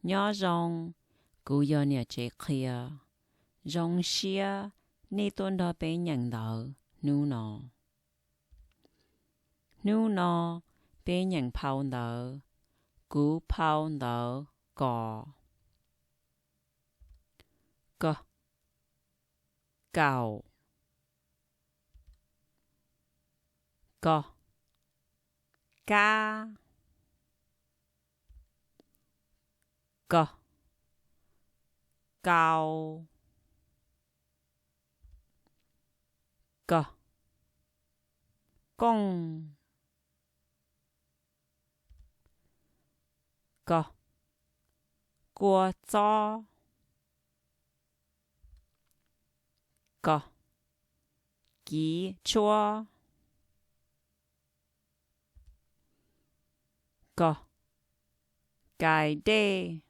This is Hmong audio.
Nyob zoo, kuv yog niam tsev qhia. Zoo siab nej tuaj nrog peb nyeem ntawv hnub no. Hnub no peb nyeem phau ntawv, kuv phau ntawv kos, kos, kaum, kos, kab, kos, kau, kos, kooj, kos, kua txob, kos, kiv tshuab, kos, kais dej,